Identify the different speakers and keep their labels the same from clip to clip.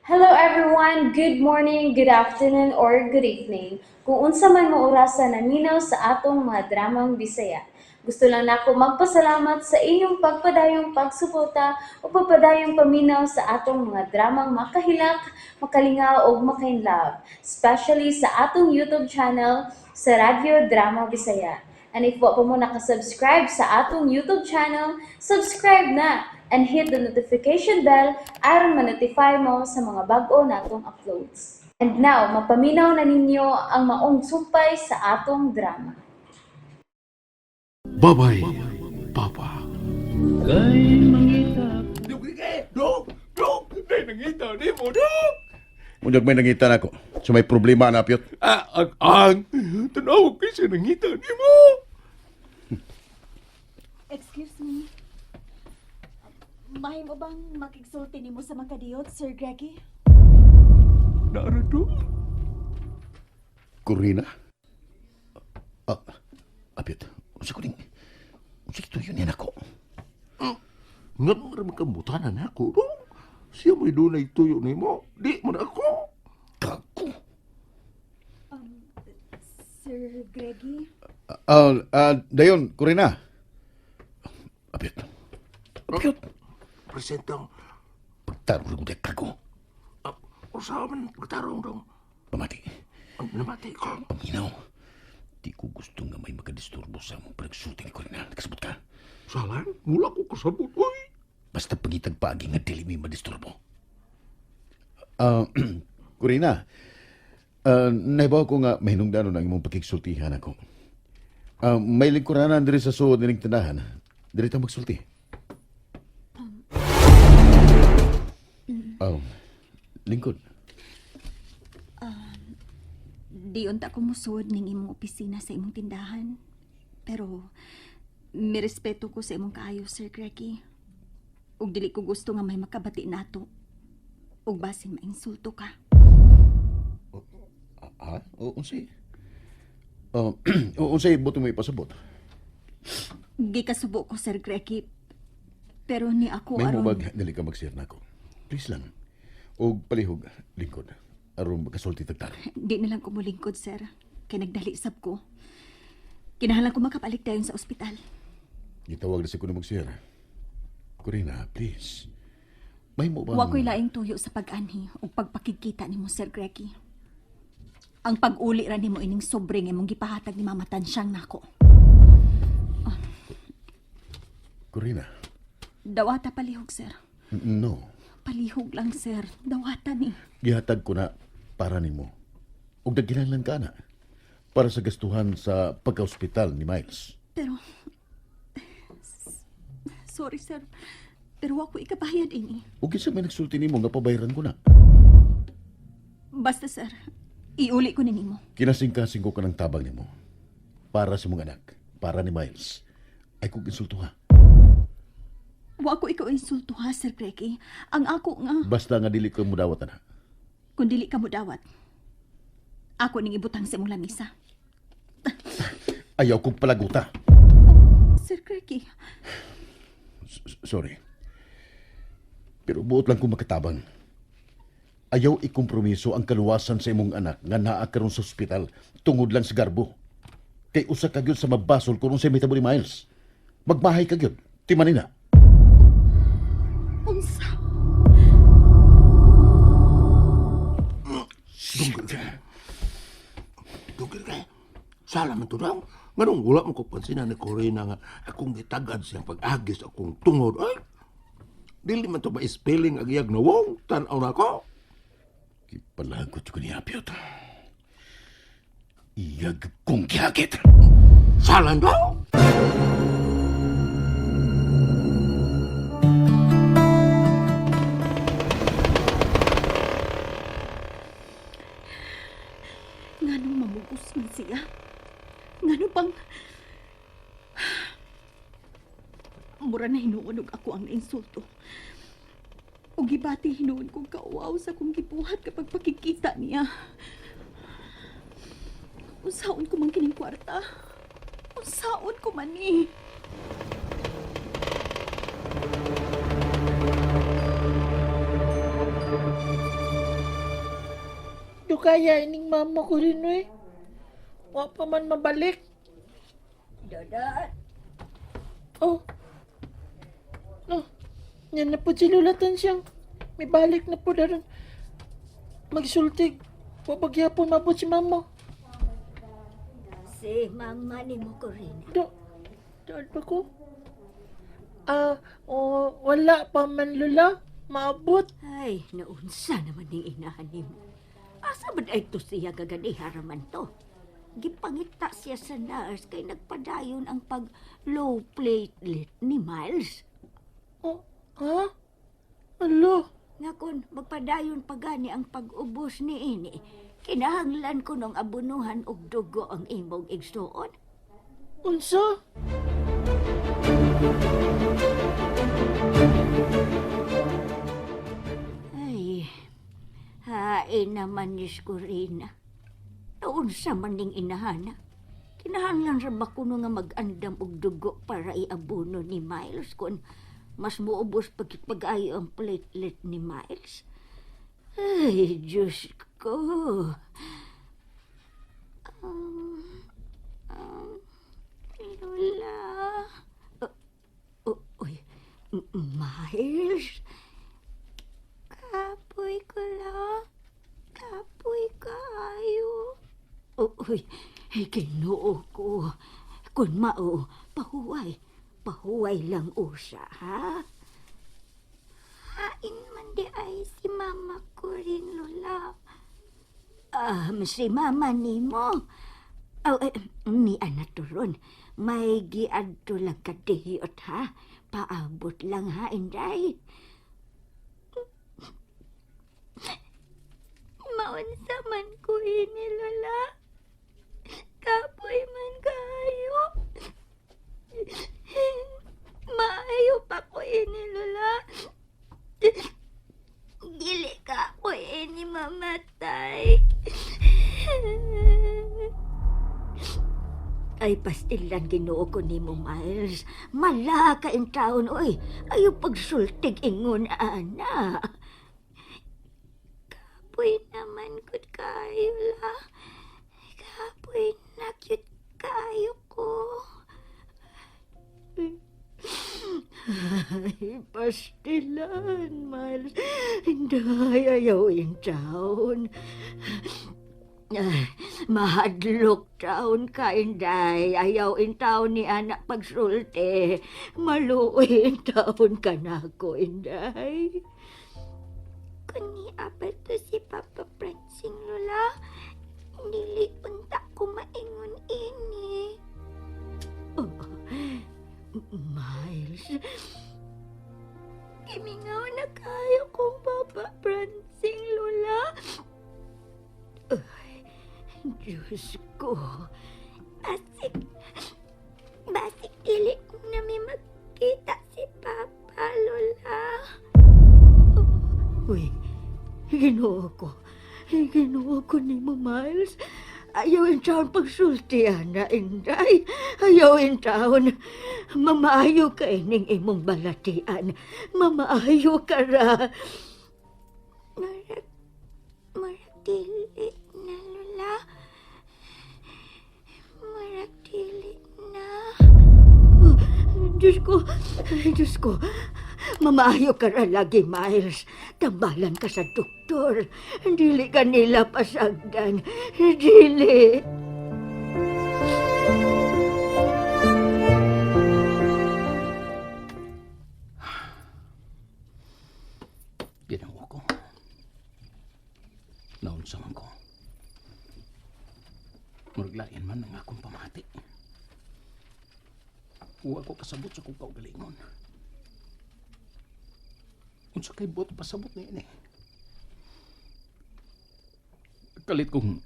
Speaker 1: Hello everyone! Good morning, good afternoon, or good evening. Kung unsa man mo orasa naminaw sa atong mga dramang Bisaya. Gusto lang nako magpasalamat sa inyong pagpadayong pagsuporta o pagpadayong paminaw sa atong mga dramang makahilak, makalingaw ug makainlove, especially sa atong YouTube channel sa Radyo Drama Bisaya. And if wa pa mo nakasubscribe sa atong YouTube channel, subscribe na and hit the notification bell aron ma-notify mo sa mga bag-o natong uploads. And now, mapaminaw na ninyo ang maong sumpay sa atong drama.
Speaker 2: Babay, Papa.
Speaker 3: Dok! Dok! Di nangita ni mo, Dok!
Speaker 4: Unyag may nangita na ako. So may problema na, Pyot.
Speaker 3: Ah, ang, ang! Tanawag kayo siya nangita ni mo!
Speaker 5: Excuse me. Mahimo bang makigsulti nimo sa makadiyot, Sir Greggy?
Speaker 3: Nara, Dok!
Speaker 4: Corina? Ah, Apyot, unsa ko ning... Unsa ito yun yan ako?
Speaker 2: Nga mo rin magkamutanan ako, dong. Siya mo'y dunay tuyo ni mo. Di mo na ako.
Speaker 4: Gago.
Speaker 5: Sir Greggy?
Speaker 4: Ah, dayon, Corina. Apyot. Apyot.
Speaker 2: Presentong,
Speaker 4: Pagtarong ko kago.
Speaker 2: usaha man pagtarong dong.
Speaker 4: Pamati.
Speaker 2: Ang namati ko.
Speaker 4: Paminaw. Di ko gusto nga may makadisturbo sa mong panagsulti ni Corina. Nakasabot ka?
Speaker 2: Salan, wala ko kasabot, uy.
Speaker 4: Basta pagitag paagi nga dili may madisturbo. Corina, naibaw ko nga mahinungdanon ang imong pakigsultihan ako. May lingkuranan diri sa suod nining tindahan. Diri ta magsulti. Oh, lingkod.
Speaker 5: Di unta ko musuod ning imong opisina sa imong tindahan. Pero mirespeto ko sa imong kaayo, Sir Greggy. Ug dili ko gusto nga may makabati nato. Ug basin mainsulto ka.
Speaker 4: Ha? O, unsay? Oh, unsay buto mo ipasabot?
Speaker 5: Gikasubo ko, Sir Greggy. Pero ni ako
Speaker 4: May
Speaker 5: aron
Speaker 4: mubag dili ka mag-share nako. Please lang. Og palihog, lingkod. Aron makasulti tag tarong.
Speaker 5: Di na lang ko mulingkod, sir. Kay nagdali sab ko. Kinahanglan ko makabalik dayon sa ospital.
Speaker 4: Gitawag na sa ko na mag-share. Corina, please. May mo bang...
Speaker 5: Wa ko'y laing tuyo sa pag-anhi ug pagpakigkita nimo, Sir Greggy. Ang pag-uli ra nimo ining sobre nga imong gipahatag ni Mama Tansyang nako.
Speaker 4: Corina,
Speaker 5: Dawata palihog, sir.
Speaker 4: no.
Speaker 5: Palihog lang, sir. Dawata ni.
Speaker 4: Gihatag ko na para nimo. Ug nagkinahanglan ka na para sa gastuhan sa pagka-ospital ni Miles.
Speaker 5: Pero sorry, sir. Pero wa ko ikabayad ini.
Speaker 4: Ug kinsa may nagsulti nimo nga pabayaran ko na.
Speaker 5: Basta, sir. Iuli ko ni nimo.
Speaker 4: Kinasingkasing ko ka ng tabang nimo. Para sa mga anak, para ni Miles. Ay kung insulto ha.
Speaker 5: Wa ko ikaw insulto ha, Sir Greggy. Ang ako nga
Speaker 4: Basta nga dili ko mudawat na.
Speaker 5: kung dili ka modawat. Ako ning ibutang sa imong lamisa.
Speaker 4: Ayaw kong palaguta.
Speaker 5: Sir Greggy,
Speaker 4: Sorry. Pero buot lang kong makatabang. Ayaw ikompromiso ang kaluwasan sa imong anak nga naa karon sa ospital tungod lang sa garbo. Kay usa ka gyud sa mabasol kung unsay mitabo ni Miles. Magmahay ka gyud. Timanin na.
Speaker 5: unsa?
Speaker 2: Dong, ka. Dong, ka. Sala man to, dong. Nganong wala mo ko pansinan ni Corina nga akong gitagad siyang pag-agis akong tungod. Ay, dili man to ba spelling ang iyag nawong? Tanaw na ko.
Speaker 4: Gipalagot ko ni Apyot. Iyag kong gihakit.
Speaker 2: Salan daw.
Speaker 5: Nganong mamugos man siya? Ngano bang... Mura na hinuon og ako ang insulto. O gibati hinuon kong kauaw sa kong gibuhat kapag pakikita niya. Unsaon ko man kining kwarta? Unsaon ko man ni?
Speaker 6: Dugaya ining mama ko rin, eh. Wa pa man mabalik.
Speaker 7: Dada,
Speaker 6: Oh. No. Yan na po si Lola Tansyang. May balik na po daron. Magsultig. Wa pagyapon mabot si mama.
Speaker 7: Si mama ni mo Corina.
Speaker 6: Do. Doon pa ko. Ah, oh, wala pa man Lola. Maabot.
Speaker 7: Ay, naunsa naman ning inahan nimo. Asa man ay to siya gaganiha raman to? Gipangita siya sa nurse kay nagpadayon ang pag low platelet ni Miles.
Speaker 6: Oh, ha? Alo.
Speaker 7: Nga kun magpadayon pa gani ang pag-ubos ni ini, kinahanglan ko nung abunuhan og dugo ang imong igsuon.
Speaker 6: Unsa?
Speaker 7: Ay, hain naman ni Corina. Naunsa man ning inahana. Kinahanglan ra ba kuno nga mag-andam og dugo para iabuno ni Miles kun mas muubos pagkipag-ayo ang platelet ni Miles? Ay, Diyos ko. Um, um, Lola. Oh, uy, Miles? Kapoy ko lang. Kapoy kaayo. Uy, Ginoo ko. Kun mao, pahuway. Pahuway lang usa, ha? Hain man di ay si mama ko rin, Lola. Si mama nimo. Oh, eh, ni anak turon. May giadto lang kadiyot, ha? Paabot lang, ha, Inday? Maunsa man ko ini, Lola. Kapoy man kayo. Maayo pa ko ini, Lola. Dili ka ko ini mamatay. Ay, pastilan Ginoo ko nimo, Miles. Mala ka in taon, oy. Ayaw pagsultig ingon, ana. Kapoy naman gud kayo la. Kapoy na cute kayo ko. Ay, pastilan, Miles. Hindi, ayaw in town. Ay, mahadlok taon ka, Inday. Ayaw in taon ni anak pagsulti. Maluoy in taon ka na ako, Inday. Kuni apat to si Papa Francing, Lola. Dili unta ko maingon ini. Oh, Miles. Gimingaw na kayo kong Papa Francing, Lola. Ay, Diyos ko. Basik, basik dili na may magkita si Papa, Lola. Uy, Ginoo ko. Ginoo ko ni mo, Miles. Ayaw in taon pagsulti, ana, Inday. Ayaw in taon. Mamaayo ka ining imong balatian. Mamaayo ka ra. Marag, marag dili na, Lola. Marag dili na. Diyos ko, ay, Diyos ko. Mamaayo ka ra lagi, Miles. Tambalan ka sa doktor. Dili ka nila pasagdan. Dili.
Speaker 2: Ginoo ko. Naunsa man ko. Murag lain man ang akong pamati. Wa ko kasabot sa kong kaugalingon. Unsa kay buot pasabot ni ini? Kalit kong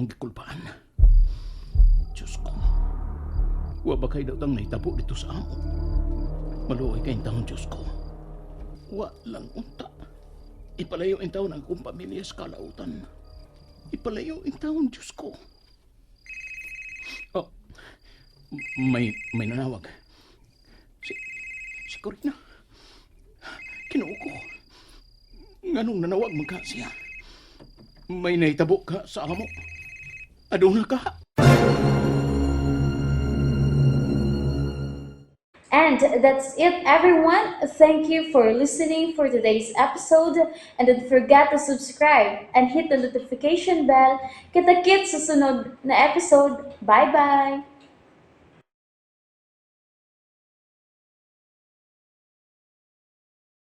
Speaker 2: gikulpaan. Diyos ko. Wa ba kay daw nahitabo dito sa amo? Maluoy kayong taon, Diyos ko. Wa lang unta. Ipalayo in taon ang akong pamilya sa kalautan. Ipalayo in taon, Diyos ko. Oh, may nanawag. Si Corina. Kinuo ko. Nganong nanawag man ka siya?
Speaker 3: May nahitabo ka sa amo. Aduna ka.
Speaker 1: And that's it, everyone. Thank you for listening for today's episode. And don't forget to subscribe and hit the notification bell. Kita-kits sa sunod na episode. Bye-bye!